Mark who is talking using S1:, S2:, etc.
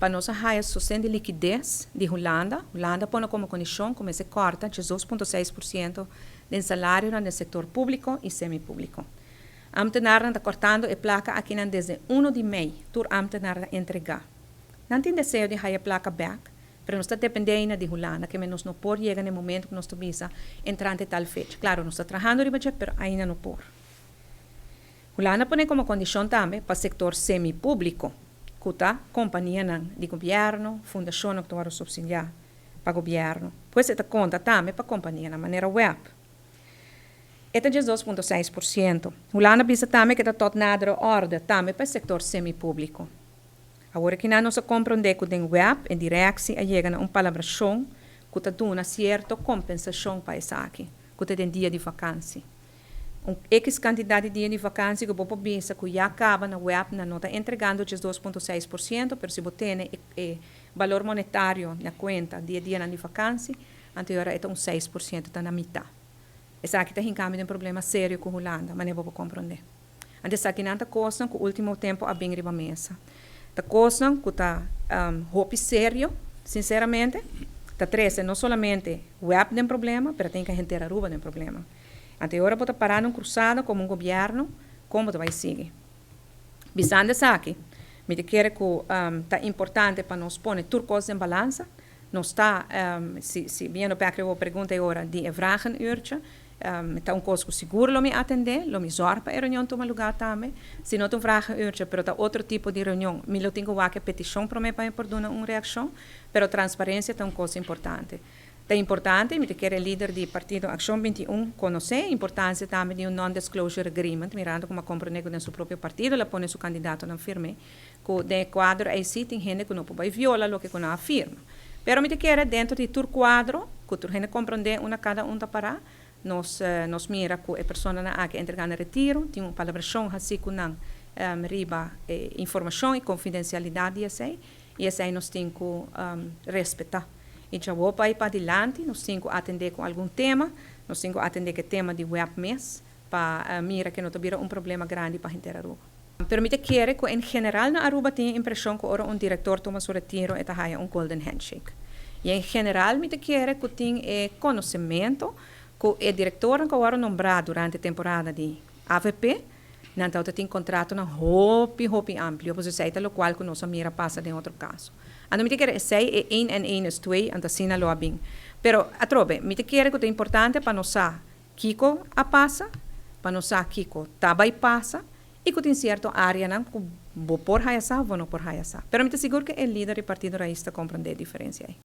S1: Pa nos haya sosten di likides di Hulanda, Hulanda a pone komo kondishon ku mester kòrta 12.6% den salarionan den sektor públiko i semi-públiko. Ambtenarnan ta kòrtando e plaka akinan desde 1 di mei, tur ambtenar ta entregá. Nan tin deseo di haya plaka bèk, pero nos ta dependé ainda di Hulanda, ke men nos no por yega na e momento ku nos ta bisa entrante tal fecha. Klaro, nos ta trahando riba dje, pero ainda no por. Hulanda pone komo kondishon tambe pa sektor semi-públiko, ku ta kompanianan di gobièrnu, fundashonnan ku ta wòrdu supsidiá pa gobièrnu. Pues e ta konta tambe pa kompanianan manera web. E ta 12.6%. Hulanda bisa tambe ku e ta tot nadere orde tambe pa e sektor semi-públiko. Awor aki nan nos a komprondé ku den web e direksie a yega na un palabrashon ku ta duna sierto kompensashon pa esaki, ku ta den dia di vakansi. Un X kantidat di dia di vakansi ku bo por bisa ku ya kaba na web nan no ta entregando 12.6%, pero si bo tene e balor monetario na kuenta di e dianan di vakansi, anto e ora e ta un 6%, ta na mitá. Esaki ta hinka mi den problema serio ku Hulanda, manera bo por komprondé. Anto esakinan ta kosnan ku último tempu a bin riba mesa. Ta kosnan ku ta hopi serio, sinseramente, ta trese no solamente web den problema, pero ta hinka henter Aruba den problema. Anto e ora bo ta pará na un krusada komo un gobièrnu, kon bo ta bai sigui? Bisando esaki, mi ta kere ku ta importante pa nos pone tur kos den balansa. Nos ta, si si biendo bèk riba bo pregunta e ora di e vragenuurtje, ta un kos ku sigur lo mi atendé, lo mi zòrg pa e reunion tuma lugá tambe. Si no ta un vragenuurtje, pero ta otro tipo di reunion, mi lo tin ku wak e petishon promé pa mi por duna un reakshon. Pero transparensia ta un kos importante. Ta importante, mi ta kere e lider di partido Akshon 21 konosé e importansia tambe di un non-disclosure agreement, mirando komo a komprondé ku den su propio partido el a pone su kandidatonan firmé, ku den e kuadro ei sí tin hende ku no por bai viola loke ku nan a firma. Pero mi ta kere dentro di tur kuadro, ku tur hende komprondé unda kada un ta pará, nos nos mira ku e personanan aki a entregá na retiro, tin un palabrashon hasí ku nan riba e informashon i konfidensialidat di esei, I esei nos tin ku respetá. I djawo pa i padilanti nos tin ku atendé ku algun tema. Nos tin ku atendé ku e tema di web mes pa mira ke no ta bira un problema grandi pa henter Aruba. Pero mi ta kere ku en general na Aruba tin e impreshon ku ora un direktor tuma su retiro e ta haya un golden handshake. I en general mi ta kere ku tin e konosementu ku e direktornan ku a wòrdu nombrá durante temporada di avp, Nan tabata tin kontratonan hopi, hopi amplio, pasobra esei ta lokual ku nos a mira pasa den otro kaso. Anto mi ta kere esei e een en een is twee, anto asina lo a bin. Pero, atrobe, mi ta kere ku ta importante pa nos sa kiko a pasa, pa nos sa kiko ta bai pasa, i ku tin sierto areanan ku bo por haya sa òf bo no por haya sa. Pero mi ta sigur ku e lider di Partido Rais ta komprondé e diferensia ei.